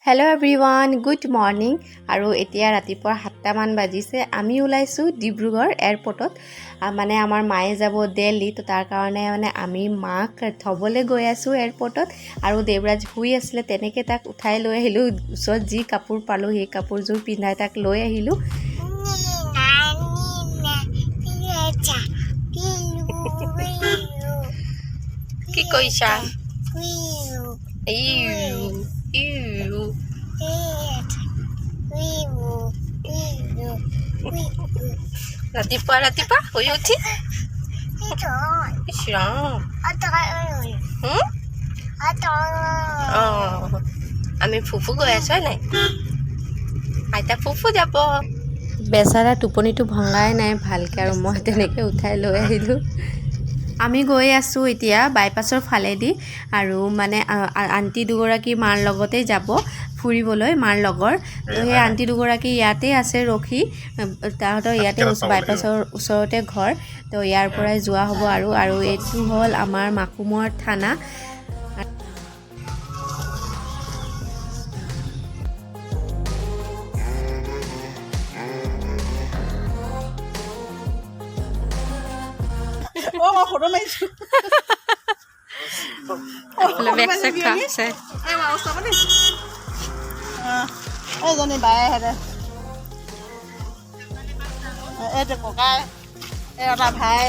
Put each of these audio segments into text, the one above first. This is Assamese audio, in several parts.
Hello everyone, good morning. আৰু এতিয়া ৰাতিপুৱা 7টামান বাজিছে। আমি ওলাইছোঁ ডিব্ৰুগড় এয়াৰপৰ্টত। মানে আমাৰ মায়ে যাব দেলহি, তো তাৰ কাৰণে মানে আমি মাক থ'বলৈ গৈ আছোঁ এয়াৰপৰ্টত। আৰু দেৱৰাজ শুই আছিলে, তেনেকৈ তাক উঠাই লৈ আহিলোঁ। ওচৰত যি কাপোৰ পালোঁ, সেই কাপোৰযোৰ পিন্ধাই তাক লৈ আহিলোঁ। কি কৰিছা? ইউ ইউ। ৰাতিপুৱা ৰাতিপুৱা শুই উঠি, ইছ ৰাম। হুম? অঁ, আমি ফুফু গৈ আছোঁ, হয় নাই আইতা? ফুফু যাব। বেচেৰা টোপনিটো ভঙাই নাই ভালকৈ আৰু মই তেনেকৈ উঠাই লৈ আহিলোঁ। আমি গৈ আছোঁ এতিয়া বাইপাছৰ ফালেদি। আৰু মানে আণ্টি দুগৰাকী মাৰ লগতে যাব ফুৰিবলৈ, মাৰ লগৰ। তো সেই আণ্টি দুগৰাকী ইয়াতে আছে ৰখি। তাহাঁতৰ ইয়াতে বাইপাছৰ ওচৰতে ঘৰ। তো ইয়াৰ পৰাই যোৱা হ'ব। আৰু আৰু এইটো হ'ল আমাৰ মাকুমৰ থানা। অ, মই ফটো মাৰিছো। বেগ চেগ থোৱা আছে। এইজনী বায়েহেঁতে, এইটো ককাই, এই এটা ভাই।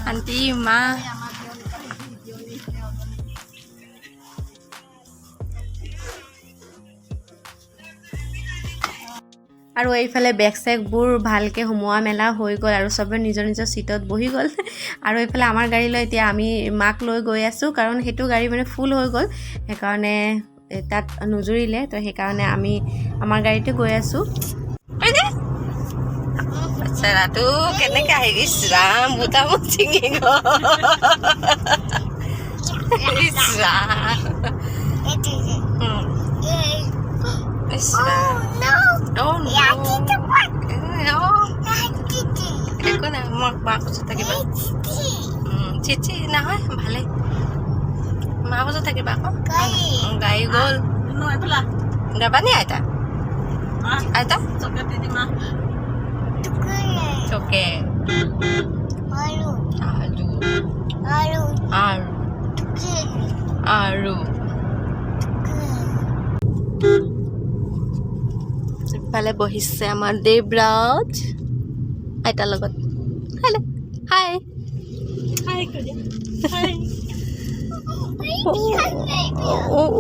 আণ্টি, মা। আৰু এইফালে বেগ চেগবোৰ ভালকৈ সোমোৱা মেলা হৈ গ'ল আৰু চবে নিজৰ নিজৰ ছিটত বহি গ'ল। আৰু এইফালে আমাৰ গাড়ী লৈ এতিয়া আমি মাক লৈ গৈ আছোঁ, কাৰণ সেইটো গাড়ী মানে ফুল হৈ গ'ল, সেইকাৰণে তাত নুজুৰিলে। তো সেইকাৰণে আমি আমাৰ গাড়ীতে গৈ আছোঁ। বেচেৰাটো কেনেকৈ আহি, ইছ ৰাম, বুটামো ছিঙি গ'ল, ইছ ৰাম। ইছ ৰাম। Oh no. একো নাই, মই মাৰ ওচৰত থাকিবা। চিচি নহয়, ভালেই। মাৰ ওচৰত থাকিবা আকৌ। গাড়ী গ'ল। যাবা নি আইতা? আইতা চকে আৰু আৰু আৰু ইফালে বহিছে আমাৰ দেৱৰাজ আইতাৰ লগত। হেল্ল', হাই। হাই। হাই। অ'।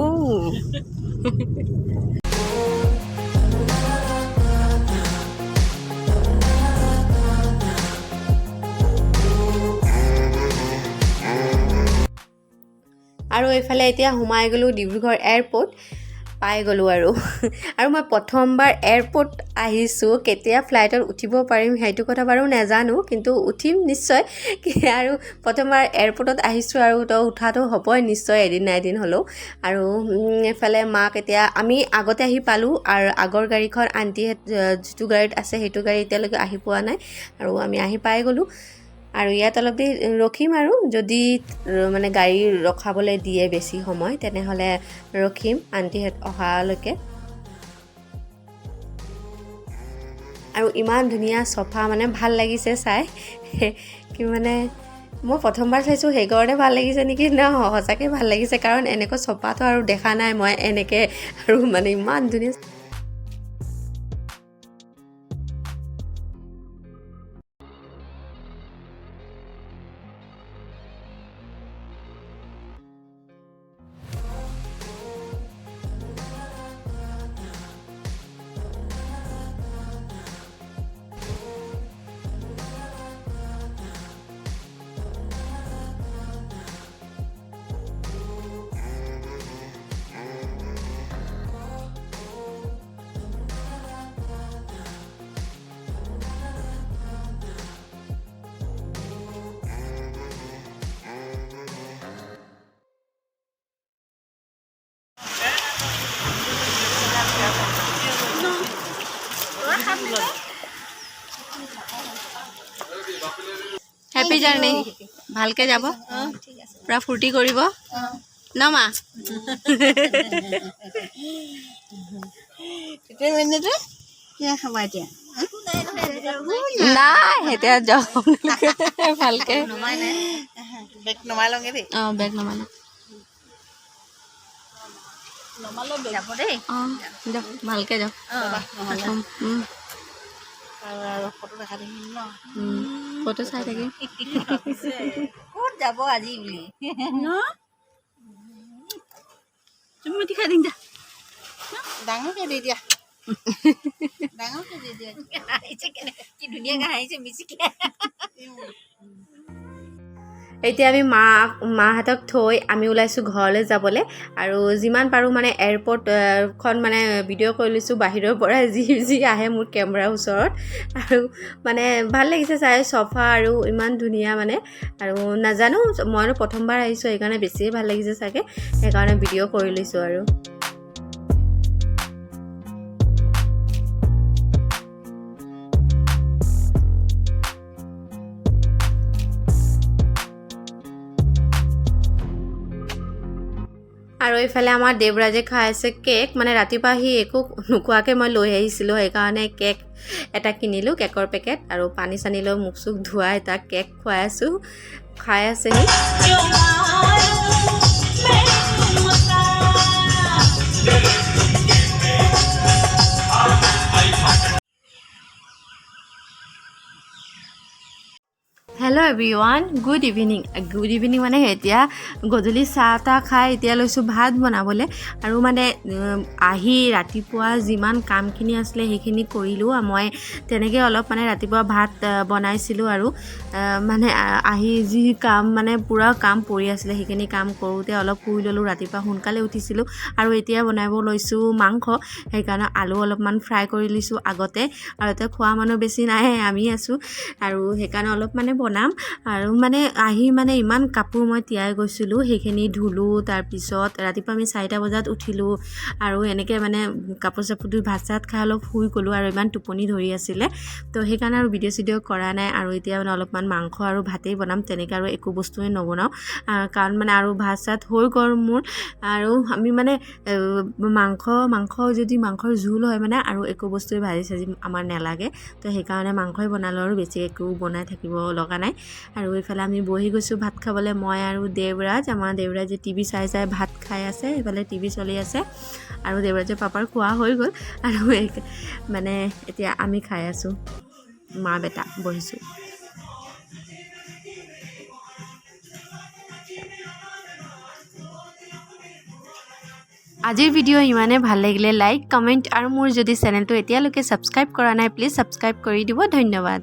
আৰু এইফালে এতিয়া সোমাই গ'লোঁ ডিব্ৰুগড় এয়াৰপৰ্ট পাই গ'লোঁ। আৰু আৰু মই প্ৰথমবাৰ এয়াৰপৰ্ট আহিছোঁ। কেতিয়া ফ্লাইটত উঠিব পাৰিম সেইটো কথা বাৰু নাজানো, কিন্তু উঠিম নিশ্চয়। আৰু প্ৰথমবাৰ এয়াৰপৰ্টত আহিছোঁ আৰু তো উঠাটো হ'বই নিশ্চয় এদিন না এদিন হ'লেও। আৰু এইফালে মাক এতিয়া আমি আগতে আহি পালোঁ আৰু আগৰ গাড়ীখন আণ্টিহঁত যিটো গাড়ীত আছে, সেইটো গাড়ী এতিয়ালৈকে আহি পোৱা নাই। আৰু আমি আহি পাই গ'লোঁ আৰু ইয়াত অলপ দেৰি ৰখিম। আৰু যদি মানে গাড়ী ৰখাবলৈ দিয়ে বেছি সময়, তেনেহ'লে ৰখিম আণ্টিহঁত অহালৈকে। আৰু ইমান ধুনীয়া চফা, মানে ভাল লাগিছে চাই। কি মানে মই প্ৰথমবাৰ চাইছোঁ, সেইকাৰণে ভাল লাগিছে নেকি ন? সঁচাকৈ ভাল লাগিছে, কাৰণ এনেকুৱা চফাটো আৰু দেখা নাই মই এনেকৈ। আৰু মানে ইমান ধুনীয়া। Happy journey. ভালকে যাব। পূৰা ফূৰ্তি কৰিব ন মা? তেতিয়া এনেতে কিয় খাবা এতিয়া? নাই, এতিয়া যাওক আপোনালোকে ভালকে। বেগ নমাই লওঁগে দেই। অঁ, বেগ নমাই। যাব দেই। অঁ, যাওক, ভালকে যাওক। আৰু ফটো দেখা দেখিম ন? ফটো চাই থাকিম। ক'ত যাব আজি বুলি? তুমি খাই দিম যা। ডাঙৰকে দি দিয়া, ডাঙৰকে দি দিয়া। কি ধুনীয়াকে হাঁহিছে মিচিকে। এতিয়া আমি মাহঁতক থৈ আমি ওলাইছোঁ ঘৰলৈ যাবলৈ। আৰু যিমান পাৰোঁ মানে এয়াৰপৰ্টখন মানে ভিডিঅ' কৰি লৈছোঁ বাহিৰৰ পৰা, যি যি আহে মোৰ কেমেৰাৰ ওচৰত। আৰু মানে ভাল লাগিছে চাই, চফা আৰু ইমান ধুনীয়া মানে। আৰু নাজানো, মই আৰু প্ৰথমবাৰ আহিছোঁ, সেইকাৰণে বেছিয়ে ভাল লাগিছে চাগে, সেইকাৰণে ভিডিঅ' কৰি লৈছোঁ। আৰু এইফালে আমাৰ দেৱৰাজে খাই আছে কেক। মানে ৰাতিপুৱা সি একো নোখোৱাকৈ মই লৈ আহিছিলোঁ, সেইকাৰণে কেক এটা কিনিলোঁ, কেকৰ পেকেট আৰু পানী চানী লৈ মুখ চুখ ধুৱাই তাক কেক খুৱাই আছোঁ, খাই আছে সি। Hello everyone, good evening. Good evening মানে এতিয়া গধূলি চাহ তাহ খাই এতিয়া লৈছোঁ ভাত বনাবলৈ। আৰু মানে আহি ৰাতিপুৱা যিমান কামখিনি আছিলে সেইখিনি কৰিলোঁ মই তেনেকৈ। অলপ মানে ৰাতিপুৱা ভাত বনাইছিলোঁ আৰু মানে আহি যি কাম মানে পূৰা কাম পৰি আছিলে, সেইখিনি কাম কৰোঁতে অলপ শুই ল'লোঁ। ৰাতিপুৱা সোনকালে উঠিছিলোঁ। আৰু এতিয়া বনাব লৈছোঁ মাংস, সেইকাৰণে আলু অলপমান ফ্ৰাই কৰি লৈছোঁ আগতে। আৰু এতিয়া খোৱা মানুহ বেছি নাই, আমি আছোঁ আৰু সেইকাৰণে অলপ মানে বনাম। আৰু মানে আহি মানে ইমান কাপোৰ মই তিয়াই গৈছিলোঁ, সেইখিনি ধুলোঁ। তাৰপিছত ৰাতিপুৱা আমি 4টা বজাত উঠিলোঁ আৰু এনেকৈ মানে কাপোৰ চাপোৰ ধুই ভাত চাত খাই অলপ শুই গ'লোঁ। আৰু ইমান টোপনি ধৰি আছিলে, তো সেইকাৰণে আৰু ভিডিঅ' চিডিঅ' কৰা নাই। আৰু এতিয়া মানে অলপমান মাংস আৰু ভাতেই বনাম, তেনেকৈ আৰু একো বস্তুৱে নবনাওঁ, কাৰণ মানে আৰু ভাত চাত হৈ গ'ল মোৰ। আৰু আমি মানে মাংস যদি মাংসৰ জোল হয় মানে আৰু একো বস্তুৱে ভাজি চাজি আমাৰ নালাগে, তো সেইকাৰণে মাংসই বনালোঁ আৰু বেছি একো বনাই থাকিব লগা নাই। আৰু এইফালে আমি বহি গৈছোঁ ভাত খাবলৈ, মই আৰু দেৱৰাজ। আমাৰ দেৱৰাজে টিভি চাই চাই ভাত খাই আছে, এইফালে টিভি চলি আছে। আৰু দেৱৰাজৰ পাপাৰ খোৱা হৈ গ'ল আৰু মানে এতিয়া আমি খাই আছোঁ, মা বেটা বহিছোঁ। আজিৰ ভিডিঅ' ইমানে ভাল লাগিলে লাইক, কমেণ্ট আৰু মোৰ যদি চেনেলটো এতিয়ালৈকে ছাবস্ক্ৰাইব কৰা নাই, প্লিজ ছাবস্ক্ৰাইব কৰি দিব। ধন্যবাদ।